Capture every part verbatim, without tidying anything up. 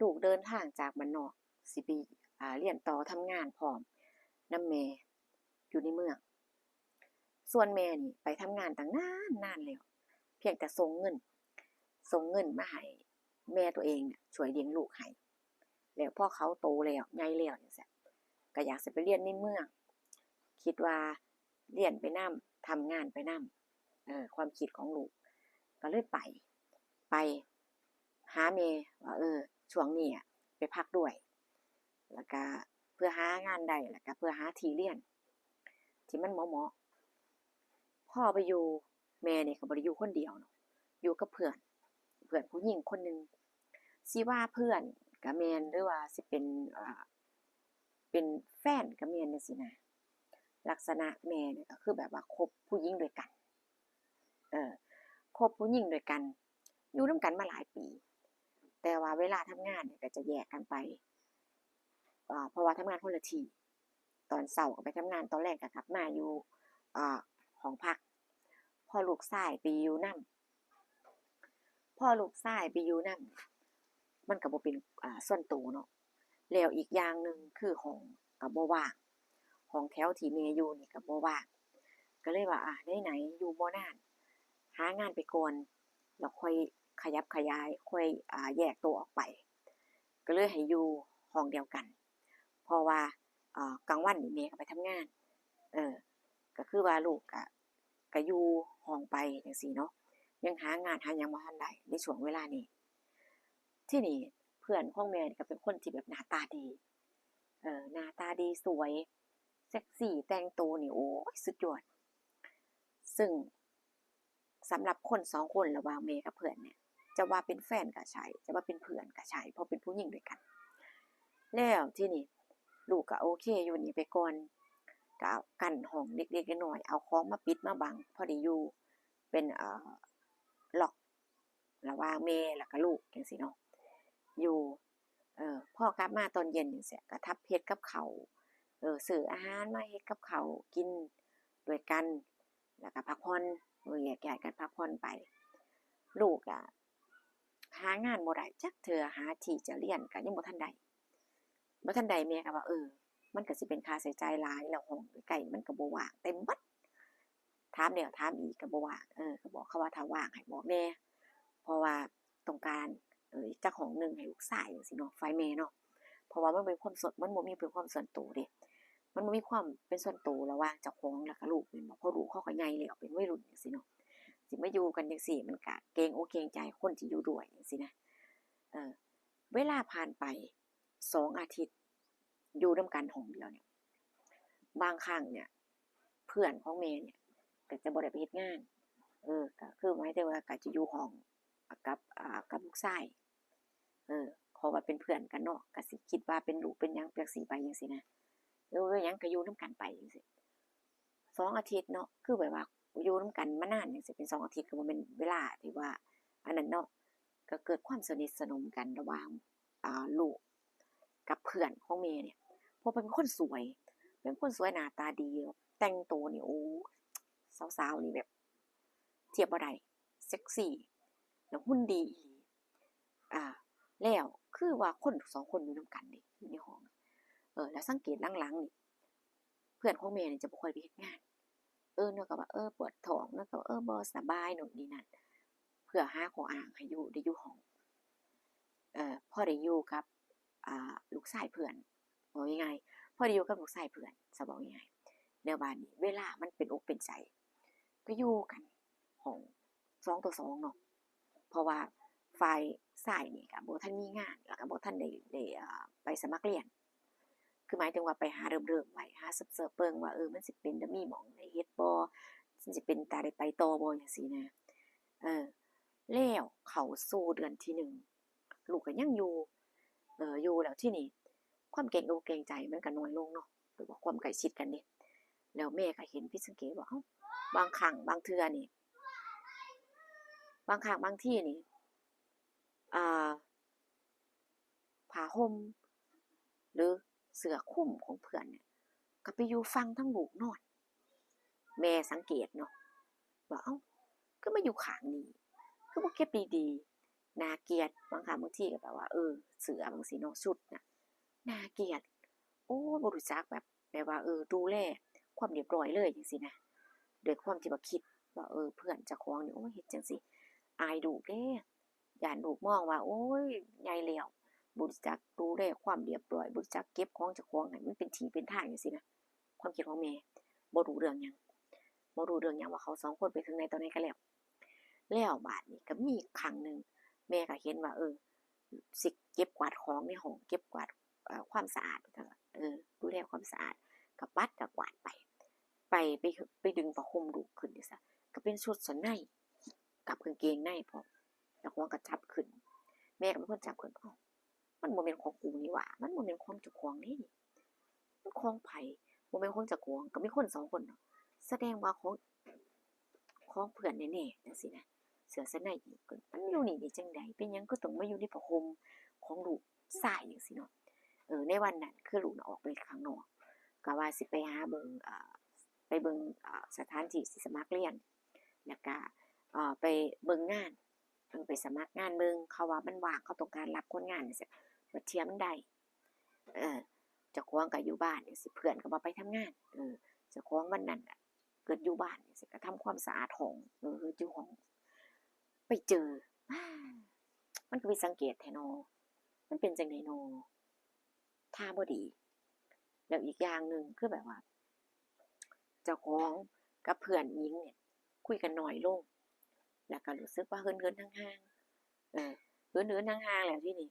ลูกเดินทางจากบ้านนอก สิไป อ่า เรียนต่อทำงานพร้อมนำแม่อยู่ในเมือง ส่วนแม่นี่ไปทำงานตั้งนานนานแล้ว เพียงแต่ส่งเงิน ส่งเงินมาให้แม่ตัวเองเนี่ยช่วยเลี้ยงลูกให้ แล้วพอเขาโตแล้วใหญ่แล้วจั่งซี้ ก็อยากสิไปเรียนในเมือง คิดว่าเรียนไปนำ ทำงานไปนำ เออ ความคิดของลูก ก็เลยไป ไปหาแม่ว่า เออ ช่วงนี้อะไปพักด้วย แล้วก็เพื่อหางานได้ แล้วก็เพื่อหาที่เรียนที่มันเหมาะๆ พอไปอยู่ แม่นี่ก็บ่ได้อยู่คนเดียวเนาะ อยู่กับเพื่อน เพื่อนผู้หญิงคนหนึ่ง สิว่าเพื่อนก็แม่น หรือว่าสิเป็น อ่า เป็นแฟนก็แม่นจั่งซี้นะ ลักษณะแม่นี่ก็คือแบบว่าคบผู้หญิงด้วยกัน เออ คบผู้หญิงด้วยกัน อยู่นำกันมาหลายปี แต่ว่าเวลาทำงานนี่ก็จะแยกกันไป เอ่อ เพราะว่าทำงานคนละที่ ตอนเช้าก็ไปทำงาน ตอนแลงก็กลับมาอยู่ เอ่อ ห้องพัก พอลูกชายไปอยู่นำ พอลูกชายไปอยู่นำ มันก็บ่เป็น อ่า ส่วนตัวเนาะ แล้วอีกอย่างหนึ่งคือห้องก็บ่ว่าง ห้องแถวที่แม่อยู่นี่ก็บ่ว่าง ก็เลยว่า อ่า ไหนๆ อยู่บ่นาน หางานไปก่อน แล้วค่อยขยับขยาย ค่อย อ่า แยกตัวออกไป ก็เลยให้อยู่ห้องเดียวกัน เพราะว่า เอ่อ กลางวันนี่แม่ก็ไปทำงาน เออ ก็คือว่าลูกก็ ก็อยู่ห้องไปจั่งซี้เนาะ ยังหางานหาหยังบ่ทันได้ในช่วงเวลานี้ ทีนี้เพื่อนของแม่นี่ก็เป็นคนที่แบบหน้าตาดี เออ หน้าตาดี สวย เซ็กซี่ แต่งตัวนี่ โอ้ย สุดยอด ซึ่งสำหรับคนสองคนระหว่างแม่กับเพื่อนเนี่ย จะว่าเป็นแฟนก็ใช่ จะว่าเป็นเพื่อนก็ใช่ เพราะเป็นผู้หญิงด้วยกัน แล้วทีนี้ลูกก็โอเคอยู่นี่ไปก่อน ก็กั้นห้องเล็กๆน้อยๆ เอาของมาปิดมาบัง พอได้อยู่เป็น เอ่อ ล็อก ระหว่างแม่แล้วก็ลูกจั่งซี้เนาะ อยู่ เอ่อ พอกลับมาตอนเย็นจั่งซี้ ก็ทับเฮ็ดกับข้าว เออ ซื้ออาหารมาเฮ็ดกับข้าวกินด้วยกัน แล้วก็พักผ่อน มื้อแยกย้ายกันพักผ่อนไป ลูกอะหางานบ่ได้จักเทื่อ หาที่จะเรียนก็ยังบ่ทันได้ บ่ทันได้ แม่ก็ว่า เออ มันก็สิเป็นค่าใช้จ่ายหลาย แล้วห้องใกล้ๆมันก็บ่ว่าง เต็มเบิด ถามแล้วถามอีกก็บ่ว่าง เออ ก็บอกเขาว่าถ้าว่างให้บอกแหน่ เพราะว่าต้องการ เอ่อ อีกจักห้องหนึ่งให้ลูกชายจั่งซี้เนาะ ฝ่ายแม่เนาะ เพราะว่ามันเป็นความส่วน มันบ่มีเป็นความส่วนตัวเด้ มันบ่มีความเป็นส่วนตัวระหว่างเจ้าของแล้วก็ลูกแม่นบ่ เพราะลูกเขาก็ใหญ่แล้ว เป็นวัยรุ่นจั่งซี้เนาะ สิมาอยู่กันจั่งซี้ มันก็เกรงอกเกรงใจคนที่อยู่ด้วยจั่งซี้นะ เออ เวลาผ่านไปสองอาทิตย์ อยู่นำกันห้องเดียวเนี่ย บางครั้งเนี่ย เพื่อนของแม่เนี่ยก็จะบ่ได้ไปเฮ็ดงาน เออ ก็คือหมายถึงว่าก็จะอยู่ห้องกับ อ่า กับลูกชาย เออ เพราะว่าเป็นเพื่อนกันเนาะ ก็สิคิดว่าเป็นลูกเป็นหยังจั่งซี้ไปจั่งซี้นะ เออ เป็นหยังก็อยู่นำกันไปจั่งซี้ สองอาทิตย์เนาะ คือแบบว่าอยู่นำกันมานานจั่งซี้ เป็นสองอาทิตย์ก็บ่แม่นเวลาที่ว่าอันนั้นเนาะ ก็เกิดความสนิทสนมกันระหว่าง อ่า ลูกกับเพื่อนของแม่เนี่ย เพราะเป็นคนสวย เป็นคนสวยหน้าตาดี แต่งตัวนี่ โอ้ สาวๆนี่แบบ เทียบบ่ได้ เซ็กซี่ แล้วหุ่นดีอีหลี อ่า แล้วคือว่าคนสองคนอยู่นำกันเด้ อยู่ในห้อง เออ แล้วสังเกตหลังๆนี่ เพื่อนของแม่นี่จะบ่ค่อยไปเฮ็ดงาน เออ เนาะก็ว่า เออ ปวดท้อง เนาะก็ว่า เออ บ่สบาย โน่นนี่นั่น เพื่อหาข้ออ้างให้อยู่ ได้อยู่ห้อง เอ่อ พอได้อยู่กับ อ่า ลูกชายเพื่อน เว้าง่ายๆ พอได้อยู่กับลูกชายเพื่อน ซะเว้าง่ายๆ แล้วบาดนี้เวลามันเป็นอกเป็นใจ ก็อยู่กันห้องสองต่อสองเนาะ เพราะว่าฝ่ายชายนี่ก็บ่ทันมีงาน แล้วก็บ่ทันได้ ได้ เอ่อ ไปสมัครเรียน คือหมายถึงว่าไปหาเริ่มๆไว้ หาเสิร์ชๆเบิ่งว่า เออ มันสิเป็นตามีหม่องได้เฮ็ดบ่ มันสิเป็นตาได้ไปต่อบ่ จั่งซี้นะ เออ แล้วเข้าสู่เดือนที่หนึ่ง ลูกก็ยังอยู่ เออ อยู่แล้วทีนี้ความเกรงอกเกรงใจมันก็น้อยลงเนาะ หรือว่าความใกล้ชิดกันเด้ แล้วแม่ก็เห็นผิดสังเกตว่า เอ้า บางครั้งบางเทื่อนี่ บางครั้งบางทีนี่ อ่า ผ้าห่ม หรือเสื้อคลุมของเพื่อนเนี่ย ก็ไปอยู่ฝั่งทางลูกนอน แม่สังเกตเนาะ ว่า เอ้า คือมาอยู่ข้างนี้ คือบ่เก็บดี น่าเกลียด บางครั้งบางทีก็แบบว่า เออ เสื้อจั่งซี้เนาะ ชุดน่ะ น่าเกลียด โอ้ บ่รู้จักแบบ แบบว่า เออ ดูแลความเรียบร้อยเลยจั่งซี้นะ ด้วยความที่ว่าคิดว่า เออ เพื่อนเจ้าของนี่ โอ้ย เฮ็ดจั่งซี้ อายลูกเด้ ย้านลูกมองว่า โอ้ย ใหญ่แล้ว บ่รู้จักดูแลความเรียบร้อย บ่รู้จักเก็บของเจ้าของให้มันเป็นที่เป็นทางจั่งซี้นะ ความคิดของแม่ บ่รู้เรื่องหยัง บ่รู้เรื่องหยังว่าเขาสองคนไปถึงไหนตอนไหนกันแล้ว แล้วบาดนี้ก็มีครั้งหนึ่ง แม่ก็เห็นว่า เออ สิเก็บกวาดของในห้อง เก็บกวาด เอ่อ ความสะอาด เออ ดูแลความสะอาด ก็ปัดก็กวาดไป ไป ไป ไปดึงผ้าห่มลูกขึ้นจั่งซี้ ก็เป็นชุดชั้นใน กับกางเกงในพร้อม เจ้าของก็จับขึ้น แม่ก็เป็นคนจับขึ้น อ้าว มันบ่แม่นของกูนี่หว่า มันบ่แม่นของเจ้าของเด้นี่ มันของไผ บ่แม่นของเจ้าของ ก็มีคนสองคนเนาะ แสดงว่าของ ของเพื่อนแน่ๆ จั่งซี้นะ เสื้อชั้นในอีก มันอยู่นี่ได้จั่งใด เป็นหยังคือต้องมาอยู่ในผ้าห่มของลูกชายจั่งซี้เนาะ เออ ในวันนั้นคือลูกน่ะออกไปข้างนอก ก็ว่าสิไปหาเบิ่ง เอ่อ ไปเบิ่ง เอ่อ สถานที่สิสมัครเรียน แล้วก็ เอ่อ ไปเบิ่งงาน เออ ไปสมัครงานเบิ่ง เขาว่ามันว่าง เขาต้องการรับคนงานจั่งซี้ บัดเทื่อมันได้ เออ เจ้าของก็อยู่บ้านจั่งซี้ เพื่อนก็บ่ไปทำงาน เออ เจ้าของวันนั้นน่ะ เกิดอยู่บ้านจั่งซี้ ก็ทำความสะอาดห้อง เออ อยู่ห้อง ไปเจอ มันคือผิดสังเกตแท้น้อ มันเป็นจั่งใดน้อ ท่าบ่ดี แล้วอีกอย่างหนึ่งคือแบบว่า เจ้าของกับเพื่อนหญิงเนี่ย คุยกันน้อยลง แล้วก็รู้สึกว่าเหินๆ ห่างๆ เออ เหินๆ ห่างๆ แล้วทีนี้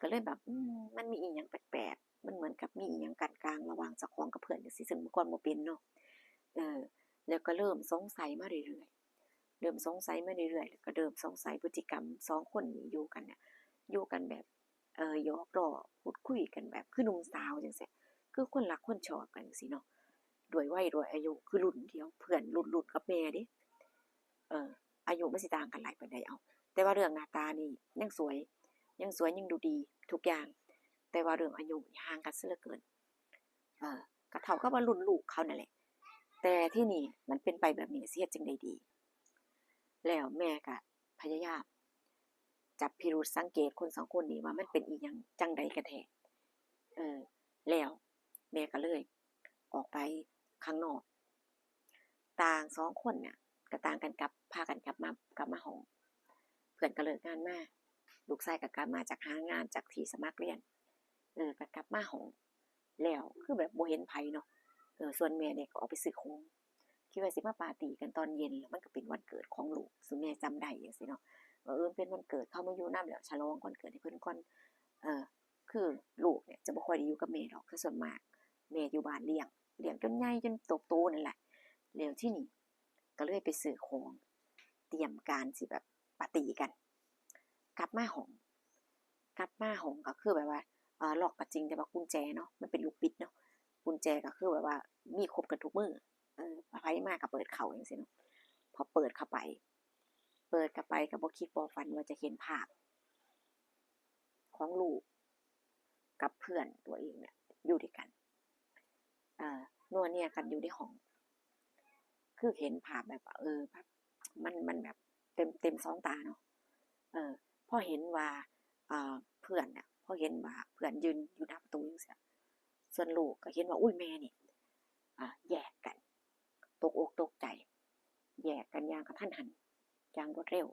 ก็เลยแบบ อืม มันมีอีหยังแปลกๆ มันเหมือนกับมีอีหยังกั้นกลางระหว่างเจ้าของกับเพื่อนจั่งซี้ ซึ่งเมื่อก่อนบ่เป็นเนาะ เออ แล้วก็เริ่มสงสัยมาเรื่อยๆ เริ่มสงสัยมาเรื่อยๆ แล้วก็เริ่มสงสัยพฤติกรรมสองคนนี้อยู่กันเนี่ย อยู่กันแบบ เอ่อ หยอกล้อพูดคุยกันแบบคือหนุ่มสาวจั่งซี้ คือคนรักคนชอบกันจั่งซี้เนาะ ด้วยวัยด้วยอายุคือรุ่นเดียว เพื่อนรุ่นๆ กับแม่เด้ เออ อายุมันสิต่างกันหลายปานใด เอ้า แต่ว่าเรื่องหน้าตานี่ยังสวย ยังสวยยังดูดีทุกอย่าง แต่ว่าเรื่องอายุนี่ห่างกันซะเหลือเกิน เออ ก็เท่ากับว่ารุ่นลูกเขานั่นแหละ แต่ทีนี้มันเป็นไปแบบนี้สิเฮ็ดจั่งใดดี แล้วแม่ก็พยายามจับพิรุธสังเกตคนสองคนนี้ว่ามันเป็นอีหยังจั่งใดกันแท้ เออ แล้วแม่ก็เลยออกไปข้างนอก ต่างสองคนน่ะ ก็ต่างกันกลับ พากันกลับมา กลับมาห้อง เพื่อนก็เลิกงานมา ลูกชายก็กลับมาจากหางาน จากที่สมัครเรียน เออ ก็กลับมาห้อง แล้วคือแบบบ่เห็นไผเนาะ เออ ส่วนแม่เนี่ยก็ออกไปซื้อของ คิดว่าสิมาปาร์ตี้กันตอนเย็น แล้วมันก็เป็นวันเกิดของลูก ซึ่งแม่จำได้จั่งซี้เนาะ ว่า เออ เป็นวันเกิดเขา มาอยู่นำแล้ว ฉลองวันเกิดให้เพิ่นก่อน เออ คือลูกเนี่ยจะบ่ค่อยได้อยู่กับแม่ดอก คือส่วนมากแม่อยู่บ้านเลี้ยง เลี้ยงจนใหญ่จนโตๆ นั่นแหละ แล้วทีนี้ก็เลยไปซื้อของ เตรียมการสิแบบปาร์ตี้กัน กลับมาห้อง กลับมาห้องก็คือแบบว่า เอ่อ ล็อกก็จริง แต่ว่ากุญแจเนาะ มันเป็นลูกบิดเนาะ กุญแจก็คือแบบว่ามีครบกันทุกมื้อ เออ ไผมาก็เปิดเข้าจั่งซี้เนาะ พอเปิดเข้าไป เปิดเข้าไปก็บ่คิดบ่ฝันว่าจะเห็นภาพ ของลูกกับเพื่อนตัวเองเนี่ยอยู่ด้วยกัน อ่า นัวเนียกันอยู่ในห้อง คือเห็นภาพแบบว่า เออ แบบ มัน มันแบบเต็ม เต็มสองตาเนาะ เออ พอเห็นว่า อ่า เพื่อนน่ะ พอเห็นว่าเพื่อนยืนอยู่หน้าประตูจั่งซี้ ส่วนลูกก็เห็นว่า อุ้ย แม่นี่ อ่า แยกกัน ตกอกตกใจ แยกกันอย่างกะทันหัน อย่างรวดเร็ว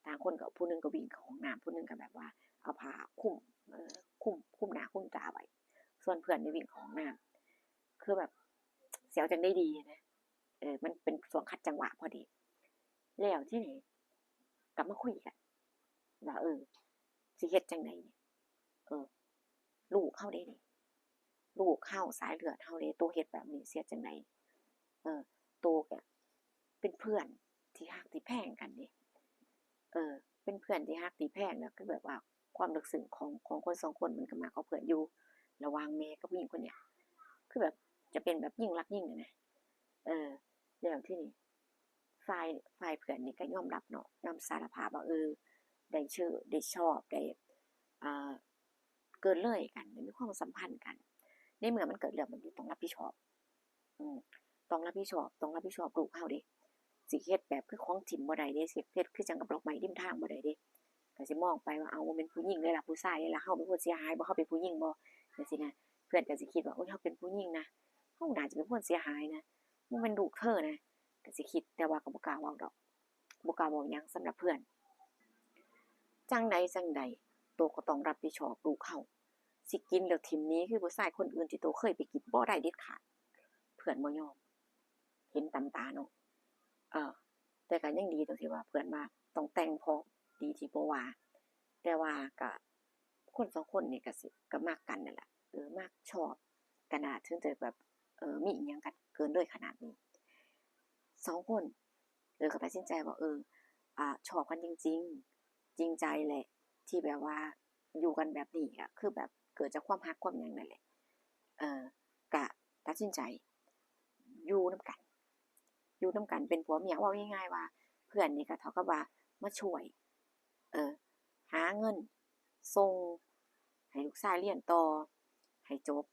ต่างคนก็ ผู้หนึ่งก็วิ่งเข้าห้องน้ำ ผู้หนึ่งก็แบบว่าเอาผ้าคลุม เอ่อ คลุม คลุมหน้าคลุมตาไว้ ส่วนเพื่อนนี่วิ่งเข้าห้องน้ำ คือแบบ สิเอาจั่งใดดีนะ เออ มันเป็นช่วงขัดจังหวะพอดี แล้วทีนี้ก็มาคุยกัน ว่า เออ สิเฮ็ดจั่งใดนี่ เออ ลูกเฮาเด้นี่ ลูกเฮา สายเลือดเฮาเด้ โตเฮ็ดแบบนี้สิเฮ็ดจั่งใด เออ โตก็เป็นเพื่อนที่ฮักที่แพงกันเด้ เออ เป็นเพื่อนที่ฮักที่แพง แล้วคือแบบว่าความลึกซึ้งของ ของคนสองคนมันก็มากกว่าเพื่อนอยู่ ระหว่างแม่กับผู้หญิงคนเนี้ย คือแบบจะเป็นแบบหญิงรักหญิงอะนะ เออ แล้วทีนี้ ฝ่าย ฝ่ายเพื่อนนี่ก็ยอมรับเนาะ ยอมสารภาพว่า เออ ได้ชื่อ ได้ชอบ ได้ อ่า เกินเลยกัน ได้มีความสัมพันธ์กัน ในเมื่อมันเกิดเรื่องแบบนี้ต้องรับผิดชอบ อืม ต้องรับผิดชอบ ต้องรับผิดชอบลูกเฮาเด้ สิเฮ็ดแบบคือของถิ่มบ่ได้เด้ สิเฮ็ดคือจั่งกับดอกไม้ริมทางบ่ได้เด้ ก็สิมองไปว่า เอ้า บ่แม่นผู้หญิงเลยล่ะ ผู้ชายเลยล่ะ เฮาเป็นคนเสียหายบ่ เฮาเป็นผู้หญิงบ่ จั่งซี้นะ เพื่อนก็สิคิดว่า โอ๊ย เฮาเป็นผู้หญิงนะ เฮาน่าจะเป็นคนเสียหายนะ บ่แม่นลูกเธอนะ ก็สิคิด แต่ว่าก็บ่กล้าเว้าดอก บ่กล้าเว้าหยังสำหรับเพื่อน จั่งใดจั่งใด โตก็ต้องรับผิดชอบลูกเฮา สิกินแล้วถิ่มหนีคือผู้ชายคนอื่นที่โตเคยไปกิน บ่ได้เด็ดขาด เพื่อนบ่ยอม เห็นตามตาเนาะ เออ แต่ก็ยังดีตรงที่ว่าเพื่อนว่าต้องแต่งพร้อม ดีที่บ่ว่า แต่ว่าก็ คนสองคนนี่ก็สิ ก็มักกันนั่นล่ะ เออ มักชอบกันนะ ถึงจะแบบ เออ มีอิหยังกันเกินเลยขนาดนี้ สองคน เออ ก็ตัดสินใจว่า เออ อ่า ชอบกันจริงๆ จริงใจแหละ ที่แบบว่าอยู่กันแบบนี้อะ คือแบบเกิดจากความฮักความหยังนั่นแหละ เออ ก็ตัดสินใจอยู่นำกัน อยู่นำกันเป็นผัวเมีย เว้าง่ายๆว่า เพื่อนนี่ก็เท่ากับว่ามาช่วย เออ หาเงินส่งให้ลูกชายเรียนต่อให้จบ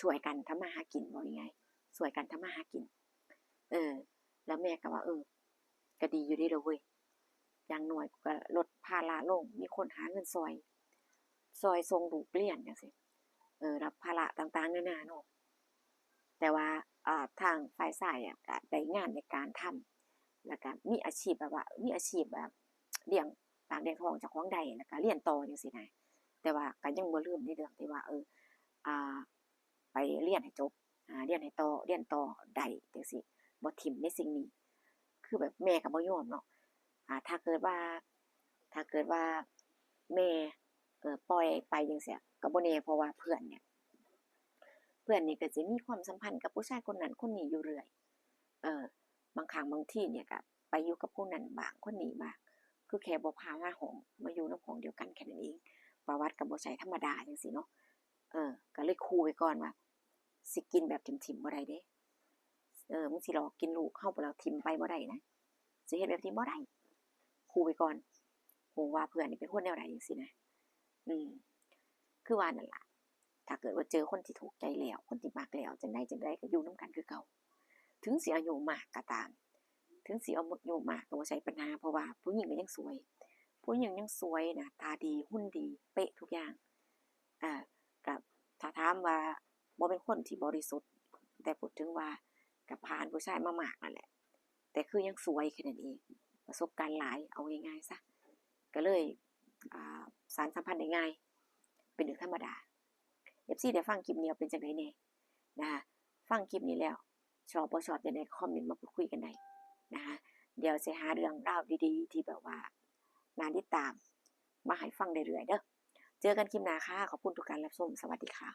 ช่วยกันทำมาหากิน เว้าง่ายๆ ช่วยกันทำมาหากิน เออ แล้วแม่ก็ว่า เออ ก็ดีอยู่เดะล่ะเว้ย อย่างน้อยก็ลดภาระลง มีคนหาเงินช่วย ช่วยส่งลูกเรียนจั่งซี้ เออ รับภาระต่างๆนานาเนาะ แต่ว่า อ่า ทางฝ่ายชายอะก็ได้งานได้การทำ แล้วก็มีอาชีพแบบว่า มีอาชีพแบบเลี้ยงปากเลี้ยงท้องเจ้าของได้ แล้วก็เรียนต่อจั่งซี้นะ แต่ว่าก็ยังบ่ลืมในเรื่องที่ว่า เออ อ่า ไปเรียนให้จบ อ่า เรียนให้ต่อ เรียนต่อได้จั่งซี้ บ่ถิ่มในสิ่งนี้ คือแบบแม่ก็บ่ยอมเนาะ อ่า ถ้าเกิดว่า ถ้าเกิดว่าแม่ เอ่อ ปล่อยไปจั่งซี้ ก็บ่แน่ เพราะว่าเพื่อนเนี่ย เพื่อนนี่ก็สิมีความสัมพันธ์กับผู้ชายคนนั้นคนนี้อยู่เรื่อย เออ บางครั้งบางทีเนี่ยก็ไปอยู่กับผู้นั้นบ้าง คนนี้บ้าง คือแค่บ่พามาห้อง มาอยู่นำห้องเดียวกันแค่นั้นเอง ประวัติก็บ่ใช่ธรรมดาจั่งซี้เนาะ เออ ก็เลยขู่ไว้ก่อนว่า สิกินแบบถิ่มๆบ่ได้เด้ เออ มึงสิหลอกกินลูกเฮาไปแล้วถิ่มไปบ่ได้นะ สิเฮ็ดแบบนี้บ่ได้ ขู่ไว้ก่อน ฮู้ว่าเพื่อนนี่เป็นคนแนวใดจั่งซี้นะ อืม คือว่านั่นล่ะ ถ้าเกิดว่าเจอคนที่ถูกใจแล้ว คนที่มักแล้ว จั่งใดจั่งใดก็อยู่นำกันคือเก่า ถึงสิอายุมากก็ตาม ถึงสิอายุมากก็บ่ใช่ปัญหา เพราะว่าผู้หญิงก็ยังสวย ผู้หญิงยังสวย หน้าตาดี หุ่นดี เป๊ะทุกอย่าง อ่า ก็ถ้าถามว่าบ่เป็นคนที่บริสุทธิ์ แต่พูดถึงว่าก็ผ่านผู้ชายมามากนั่นแหละ แต่คือยังสวยแค่นั้นเอง ประสบการณ์หลาย เอาง่ายๆซะ ก็เลย อ่า สานสัมพันธ์ได้ง่าย เป็นเรื่องธรรมดา เอฟซี ได้ฟังคลิปนี้เป็นจั่งใดแน่ นะคะ ฟังคลิปนี้แล้ว ชอบบ่ชอบจั่งใด คอมเมนต์มาพูดคุยกันได้ นะคะ เดี๋ยวสิหาเรื่องราวดีๆ ที่แบบว่าน่าติดตาม มาให้ฟังเรื่อยๆเด้อ เจอกันคลิปหน้าค่ะ ขอบคุณทุกการรับชม สวัสดีค่ะ